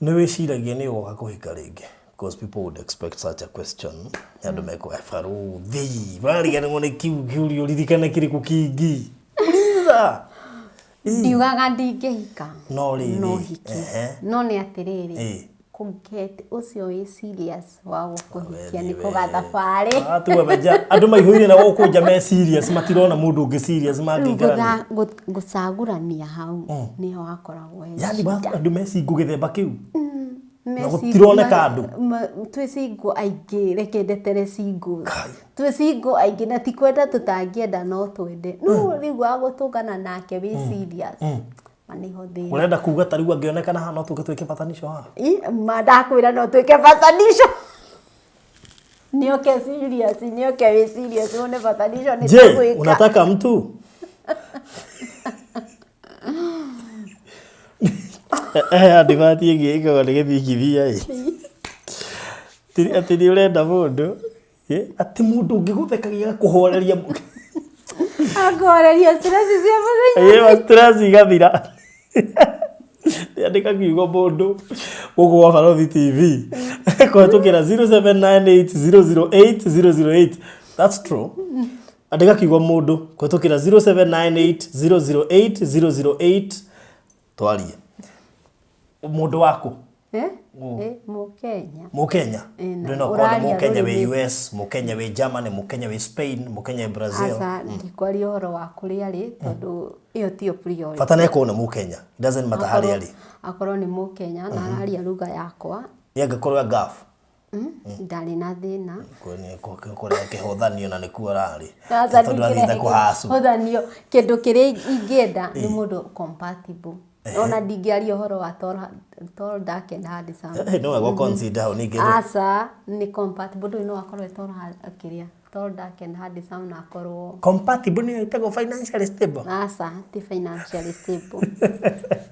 Nĩ wĩciragia nĩ ũgoka kũhika rĩngĩ? Because people would expect such a question. Nĩ andũ mekuga baruthi. Ũrariganĩrwo nĩ kiu kĩũria ũririkane kĩrĩkũ kĩngĩ. Uliza. Ndiugaga ndingĩhika. No rĩrĩ, No hike. No nĩ atĩrĩrĩ, kũget ũcio wĩ serious wa gũkũhikia nĩ kũgathabarĩ. Atuwe menja andũ maihũire na gũkũ nja me serious matirona mũndũ ũngĩ serious mangĩikarania. Gũcagũrania hau nĩho hakoragwo he Yani shida. andũ me single gĩthemba kĩu. Me Na single- gũtironeka andũ. Twĩ single aingĩ, reke ndetere single. Kai. Twĩ single aingĩ na ti kwenda tũtangĩenda no twende. No rĩu wa gũtũngana nake wĩ serious. Ma nĩho thĩna. Ũrenda kuga ta rĩu angĩonekana haha no tũke twĩke patanisho haha? Ĩ, ma ndakwĩra no twĩke patanisho. Nĩoke serious, nĩoke wĩ serious wone patanisho nĩ Je, tũgwĩka. unataka mtu? Eh, adivati ĩngĩ ĩkoragwo nĩ gĩthingithia ĩ. Atĩ nĩ ũrenda mũndũ, atĩ mũndũ ũngĩgũthekagia agakũhoreria. Akũhoreria stress cia mũthenya. Ĩĩ, stress igathira. Andĩka kiugo mũndũ gũkũ gwa Barothi TV kũhetũkĩra 0798008008. That's true. Andĩka kiugo mũndũ kũhetũkĩra 0798008008 twarie. Mũndũ waku? Eh? Eh, Mũkenya. Mũkenya? Ĩna. Ndũĩ no ũkorwo nĩ Ũraria Mũkenya wĩ rũrĩmĩ. US, Mũkenya wĩ Germany, Mũkenya wĩ Spain, Mũkenya wĩ Brazil. Aca, ndikwaria ũhoro wa kũrĩa arĩ tondũ ĩyo tiyo priority. Bata nĩ akorwo nĩ Mũkenya. It doesn't matter harĩa arĩ. Akorwo nĩ Mũkenya na araria lugha yakwa. Ĩ angĩkorwo e Gulf? Ndarĩ na thĩna. Kũrĩa kĩhũthanio na nĩkuo ararĩ. Aca, Tondũ athiĩte ndingĩrehe kũhacu. kĩhũthanio. Kĩndũ kĩrĩa ingĩenda nĩ mũndũ compatible. Ona ndingĩaria ũhoro wa tall, tall dark and handsome. Eh, no wega consider hau ningĩ. Aca, nĩ compatible. Ndũĩ no akorwo e tall, kĩrĩa tall dark and handsome na akorwo Compatible nĩyo ĩtagwo financially stable. Aca, ti financially stable.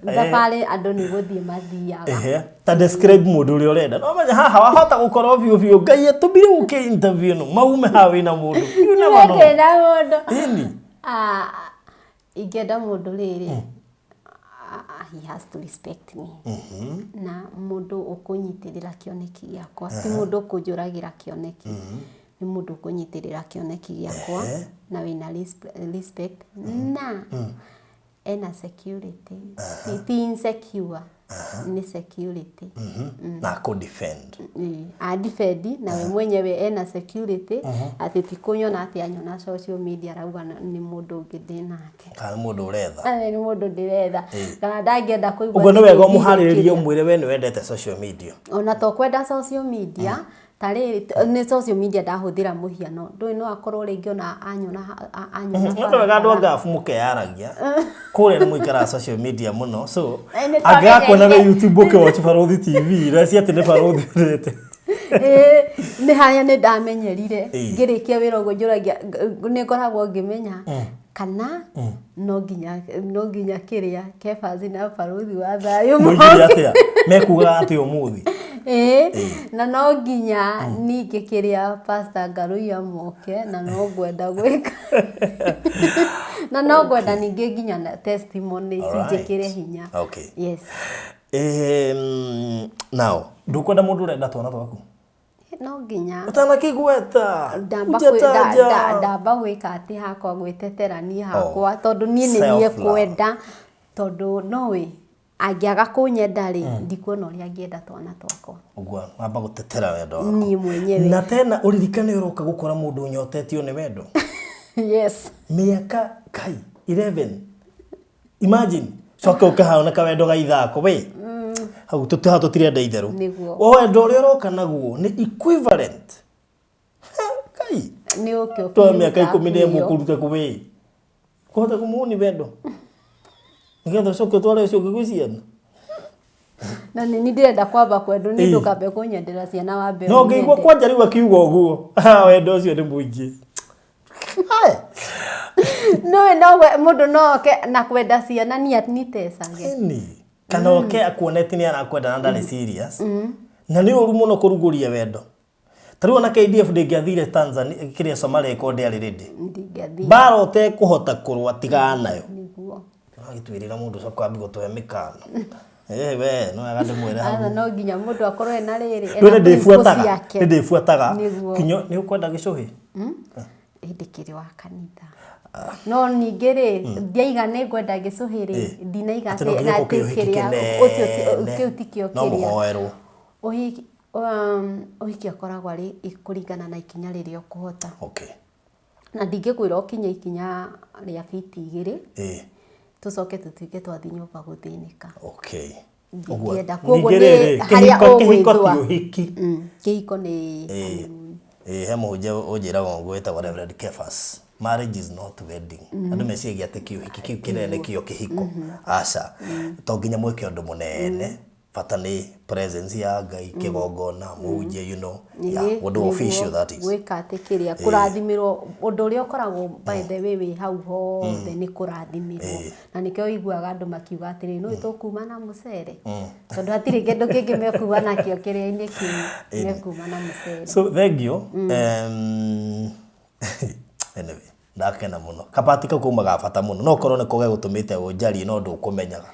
Thabarĩ andũ nĩ gũthiĩ mathiaga. Ehe, ta describe mũndũ ũrĩa ũrenda. No menya haha wahota gũkorwo biũ biũ Ngai atũmire ũke interview ĩno maume haha wĩna mũndũ. You never know. Ndĩna mũndũ. Ĩni. Ah, ingĩenda mũndũ rĩrĩ, ah, he has to respect me. Na mũndũ ũkũnyitĩrĩra kĩoneki gĩakwa, ti mũndũ ũkũnjũragĩra kĩoneki. Nĩ mũndũ ũkũnyitĩrĩra kĩoneki gĩakwa na wĩna respect na ena security. Ti insecure, nĩ security. Na akũ defend. A defend na we mwenyewe ena security atĩ ti kũnyona atĩ anyona social media arauga nĩ mũndũ ũngĩ ndĩ nake. Kana nĩ mũndũ ũretha. Kana nĩ mũndũ ndĩretha. Kana ndangĩenda kũigua Ũguo nĩ atĩ wega ndĩthire ũmũharĩrĩrie kĩrĩa. ũmwĩre we nĩ wendete social media. Ona to kwenda social media, ta rĩrĩ nĩ social media ndahũthĩra mũhiano, ndũĩ no akorwo rĩngĩ ona anyona anyona Nĩ ũndũ wega andũ a Gulf mũkeyaragia. Kũrĩa nĩ mũikaraga social media mũno. So, Ĩ, nĩ angĩgakuona wĩ twamenyerire. YouTube ũkĩ watch Barothi TV, reci atĩ nĩ Barothi ũrĩte. Ĩĩ, nĩ harĩa nĩ ndamenyerire. Ngĩrĩkia wĩra ũguo njũragia, nĩ ngoragwo ngĩmenya kana no nginya kĩrĩa Kebathi na Barothi wa thayũ Moigire moke. atĩa? Mekugaga atĩa ũmũthĩ? Ĩĩ, na no nginya ningĩ kĩrĩa Pastor Ngaruiya moke na no ngwenda gwĩka na no ngwenda ningĩ nginya na testimony cinjĩkĩre hinya. Yes. Now, ndũkwenda mũndũ ũrenda twana twaku? No nginya. Ũtanakĩgweta. Ndamba Hujataja. ndamba gwĩka atĩ hakwa gwĩtetera niĩ hakwa tondũ niĩ nĩ niĩ Self-love. kwenda tondũ noĩ angĩaga kũnyenda rĩ, ndikuona ũrĩa angĩenda twana twakwa. Ũguo wamba gũtetera wendo waku. Niĩ mwenyewe. Na tena ũririkane ũroka gũkora mũndũ ũnyotetio nĩ wendo. Yes. Mĩaka kai 11. Imagine. Coke ũkahaona kawendo ga ithako we. Hau tũti hau tũtirenda itherũ. Nĩguo. O wendo ũrĩa ũroka naguo nĩ equivalent. Ha, Kai. Nĩ ũke Twa mĩaka 11 ũkuo. ũkũruta kũ we. Kũhota kũmũni wendo. Nĩgetha ũcoke ũtware ũcio ũngĩ gwĩ ciana. Na nĩ niĩ ndĩrenda kwamba kwendwo nĩ ndũkambe kũnyendera ciana wambe No ngĩigua ũnyende. kwanja rĩu akiuga ũguo. Ah, wendo ũcio nĩ mũingĩ. Hai. Nĩũĩ no mũndũ no oke na kwenda ciana niĩ nitecage. Ĩni. Kana oke akuonetie nĩ arakwenda na ndarĩ serious. Na nĩ ũru mũno kũrugũria wendo. Ta rĩu ona KDF ndĩngĩathire Tanzania kĩrĩa Somalia ĩkorwo ndĩarĩ ready. Ndingĩathire. Mbara ũtekũhota kũrũa tigana nayo. Nĩguo. Agĩtwĩrĩra mũndũ ũcoka ambie gũtũhe mĩkana. Eh, we no wega ndĩmwĩre hau. Aca no nginya mũndũ akorwo ena rĩrĩ ena Ndwĩre principles ndĩbuataga ciake. nĩ ndĩbuataga Nĩguo. kinyo nĩ ũkwenda gĩcũhĩ Hĩndĩ kĩrĩ wa kanitha no ningĩ rĩ ndiaiga nĩ ngwenda gĩcũhĩ rĩ Ĩ. ndinaiga Atĩ no nginya na gũke atĩ ũhiki kĩrĩa kĩnene. ũcio kĩu tikĩo No kĩrĩa mũhoerwo. ũhiki ũhiki ũkoragwo arĩ kũringana na ikinya rĩrĩa ũkũhota Okay. na ndingĩkwĩra ũkinye ikinya rĩa biti 2 Ĩ. tũcoke tũtuĩke twathiĩ nyũmba gũthĩnĩka. Okay. Ndingĩenda. Koguo Ningĩ nĩ rĩrĩ, harĩa kĩhiko kĩhiko ti ũgwĩthua. ũhiki. Kĩhiko nĩ Ĩ. Ĩ, he mũhunjia ũnjĩraga ũguo wĩtagwo Reverend Kefas. Marriage is not wedding. Andũ meciragia atĩ kĩũhiki kĩu kĩnene nĩkĩo kĩhiko. Aca. To nginya mwĩke ũndũ mũnene. Bata nĩ presence ya Ngai, kĩgongona, mũhunjia, you know. Yeah, Ĩĩ, ũndũ nĩguo official that is. Gwĩka atĩ kĩrĩa kũrathimĩrwo ũndũ ũrĩa ũkoragwo by the way wĩ hau hothe nĩ kũrathimĩrwo na nĩkĩo ũiguaga andũ makiuga atĩrĩ nũĩ tũkuma na mũcere tondũ hatirĩ kĩndũ kĩngĩ mekuma nakĩo kĩrĩa-inĩ kĩu mekuma na mũcere. So thank you. Anyway, ndakena mũno. Kabati kau kauma ga bata mũno. No ũkorwo nĩko gegũtũmĩte ũnjarie no ndũkũmenyaga.